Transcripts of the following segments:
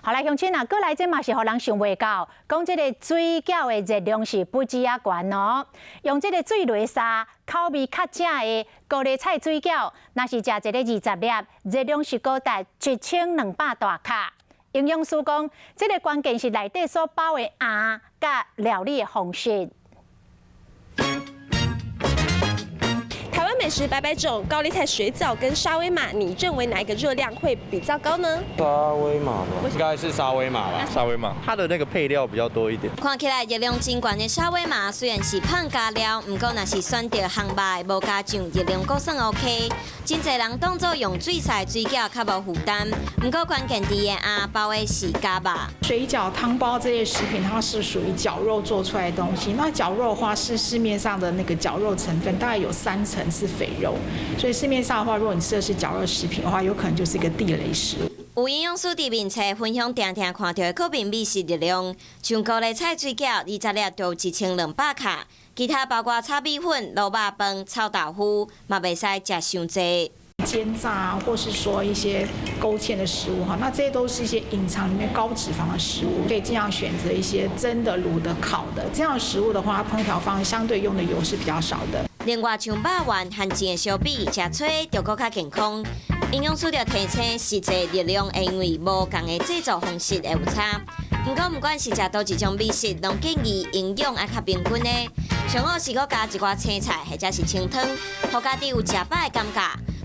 好來，鄉親啊，閣來這嘛是予人想袂到，講這個水餃的熱量是不止仔懸哦。用這個水螺沙口味較正的高麗菜水餃，若是食一个20粒，熱量是高達1200大卡。營養師講，這個關鍵是內底所包的餡佮料理的方式。台灣美食百百種，高麗菜水餃跟沙威瑪，你認為哪一個熱量會比較高呢？沙威瑪吧，應該是沙威瑪吧。沙威瑪，它的那個配料比較多一點。看起來熱量真懸的沙威瑪，雖然是放加料，毋過若是選擇烘肉的無加醬，熱量閣算 OK。真濟人當做用水菜水餃較無負擔，毋過關鍵佇的餡包的是絞肉。水餃、湯包這些食品，它是屬於絞肉做出來的東西。那絞肉的話，是市面上的那個絞肉成分，大概有3成是肥肉，所以市面上的話，如果你吃的是絞肉食品的話，有可能就是一個地雷食物。有營養師佇面冊分享，定定看著的國民美食熱量，像高麗菜水餃20粒就1200卡，其他包括炒米粉、滷肉飯、臭豆腐，嘛袂使食傷濟。煎炸或是說一些勾芡的食物哈，那這些都是一些隱藏裡面高脂肪的食物，可以盡量選擇一些蒸的、滷的、烤的這樣的食物的話，烹調方相對用的油是比較少的。另外，像肉圓和煎的燒餅，食炊就閣較健康。營養師就提醒，實際熱量會因為無仝的製作方式會有差。毋過，毋管是食佗一種美食，攏建議營養愛較平均的。上好是閣加一寡青菜或者是清湯，予家己有食飽的感覺，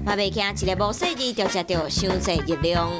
嘛袂驚一个無細膩就食著傷濟熱量。